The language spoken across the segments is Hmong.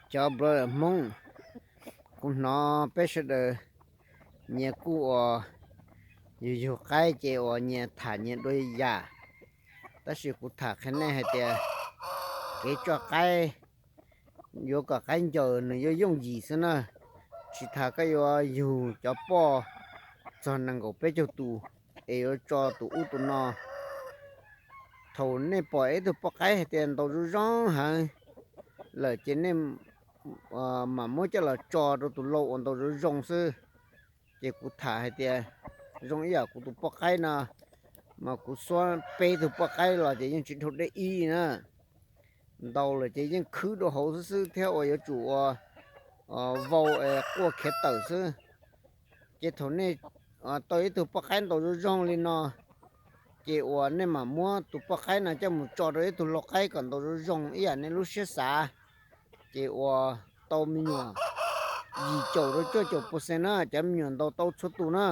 Cov brother Hmoob, kuv hnov peb sawv daws nyias kuj uas yug yug qaib ces uas nyias tham nyias dua yam, tab sis kuv tham qhia nej hais tias kev tso qaib yuav kom qaib ncaws nws yuav yooj yim xwb na. Tsis tas koj yuav yug cov poj txog nees nkaum peb caug tus es yuav tso tus ub tus no. Thaum nej pom ib tug poj qaib hais tias ntaus zoo zoo heev lawm ces nej mam muab coj los tso rau tus lau uas ntaus zoo zoo xwb. Ces kuv tham hais tias zoo ib yam kuv tus poj qaib no, mas kuv xuab peb tug poj qaib los ces yeej tsis dhau dej ib na. Ntaus lawm ces yeej khwb rau hauv xwb xwb thiab uas yuav tsum ua vau quaj khiav tawm xwb. Ces thaum nej tau ib tug poj qaib ntaus zoo zoo li no, ces uas nej mam muab tus poj qaib no coj mus tso rau ib tug lau qaib kom ntaus zoo zoo ib yam nej lub siab xav. Ces uas tau me nyuam yim caum rau cuaj caum percent na, cov me nyuam ntaus tau txhua tus na.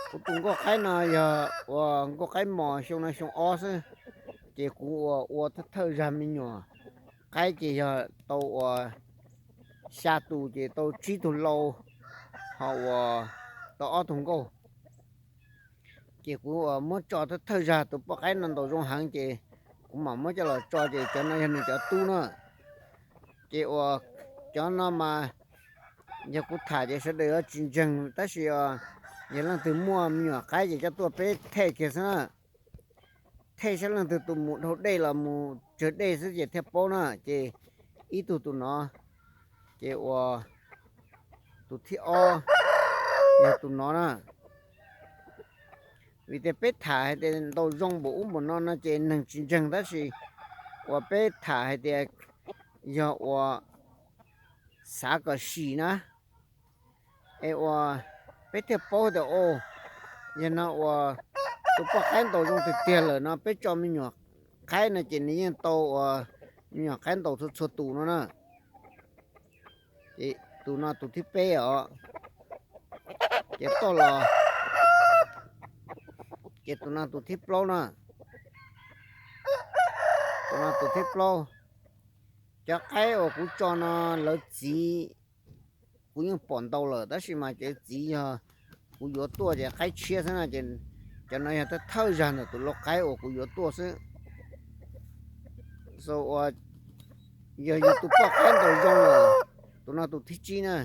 Kuv tus nkauj qaib no yog uas nkauj qaib mos xyoo no xyoo ob xwb, ces kuv uas ua thawj thawj zag me nyuam qaib ces yog tau uas xya tus ces tau tsib tug lau, ho uas tau ob tug nkauj. Ces kuv uas muab tso thawj thawj zag, tus poj qaib no ntaus zoo heev ces kuv mam muab coj los tso ces cov no yog nws cov tub na. Ces uas cov no mas yog kuv tham ces sawv daws yuav tsis ntseeg, tab sis yog leej twg muaj me nyuam qaib ces coj tuaj peb thej kiag xwb na. Thej saib leej twg tus mus dhau dej los mus tsawg dej xwb ces thiaj paub na. Ces ib tug tus no, ces uas tus thib ob yog tus no na. Vim tias peb tham hais tias ntaus zoo npaum ub npaum no no ces neeg tsis ntseeg, tab sis uas peb tham hais tias yog uas xav kom sim na, es uas peb thiaj paub tias, o, yog no uas tus poj qaib ntaus zoo tiag tiag lawm no peb tso me nyuam qaib no ces nws yeej tau uas me nyuam qaib ntaus txhua txhua tus no na. Ces tus no tus thib peb os, ces toj los, ces tus no tus thib plaub na, tus no tus thib plaub. Cov qaib uas kuv tso no lawv txiv kuv yeej pom ntau lawm, tab sis mas cov txiv yog kuv yuav tuaj ces qaib tshiab xwb na. Cov no yog thawj thawj zag ntawm tus lau qaib uas kuv yuav tuaj xwb. Uas yog yus tus poj qaib ntaus zoo lawm, tus no tus thib tsib na,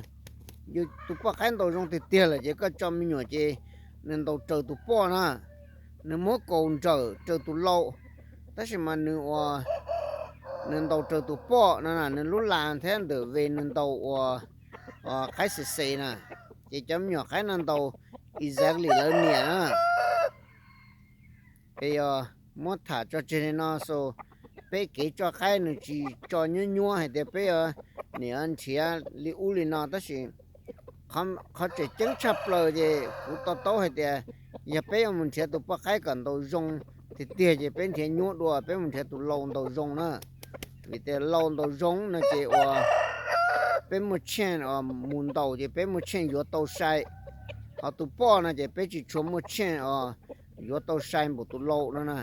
yus tus poj qaib ntaus zoo tiag tiag lawm ces koj tso me nyuam ces nws ntaus raws tus poj na, nws muab kaus nrawm raws tus lau, tab sis mas nws uas nws ntaus raws tus poj no, nws lub las thiab ntawm ve nws ntaus uas qaib xes xes na, ces cov me nyuam qaib no ntaus exactly lawv niam na. Es yog muab tham tso tseg li no xwb, peb kev tso qaib nws tsis tso nyuab nyuab hais tias peb yuav niam nrhiav li ub li no, tab sis qhov tseem ceeb tshaj plaws ces kuv to taub hais tias yog peb yuav mus nrhiav tus poj qaib kom ntaus zoo tiag tiag ces peb nrhiav nyuab dua, peb mus nrhiav tus lau ntaus zoo na. Vim tias lau ntaus zoo no ces uas peb muaj chance mus ntaus ces peb muaj chance yuav tau sai, ho tus poj no ces peb tsis tshua muaj chance yuav tau sai npaum tus lau no na.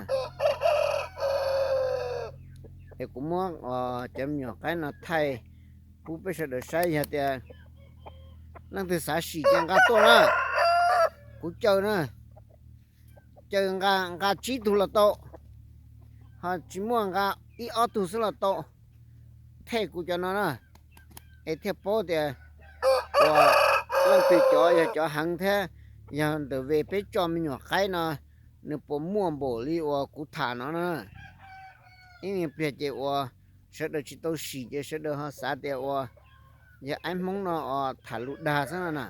Es kuv muab cov me nyuam qaib no thaij pub peb sawv daws saib, yog tias leej twg xav sim ces nqa tuaj na, kuv caw na, caw nqa, nqa tsib tug los tau, ho tsis muaj nqa ib ob tug xwb los tau, thej kuv cov no na, es thiaj paub tias uas leej twg cov yog cov heev thiab yog ntawm ve peb tso me nyuam qaib no nws puas muaj npaum li uas kuv tham no na. Ib me pliag ces uas sawv daws tsis tau sim ces sawv daws ho xav tias uas yog aib Hmoob no uas tham lus dag xwb no na.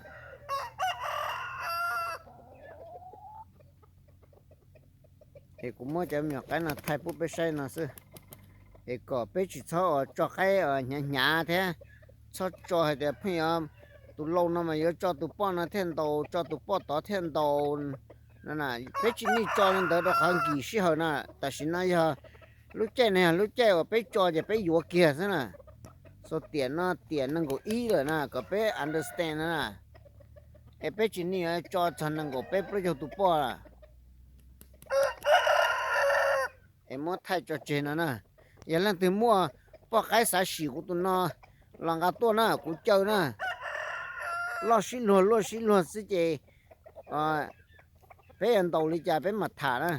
Es kuv muab cov me nyuam qaib no thaij pub peb saib no xwb, es kom peb tsis txhob uas tso qaib hnyav hnyav thiab txhob tso hais tias pheej yuav tus lau no mas yuav tso tus poj no thiaj ntaus, tso tus poj tod thiaj ntaus no na. Peb tsis nij tso li ntawd rau qhov nkim sij hawm na. Tam sim no yog lub caij no yog lub caij uas peb tso ces peb yuav kiag xwb na. Xaus tiam no tiam nees nkaum ib lawm na, kom peb understand na. Es peb tsis nij tso txog nees nkaum peb plaub caug tus poj lawm. Es muab thaij tso tseg no na. Yog leej twg muaj Poj qaib xav sim kuv tus no los nqa tuaj na, kuv caw na. Loj sib luag luaj sib luag xwb ces peb yuav ntaus li cas peb mam tham na.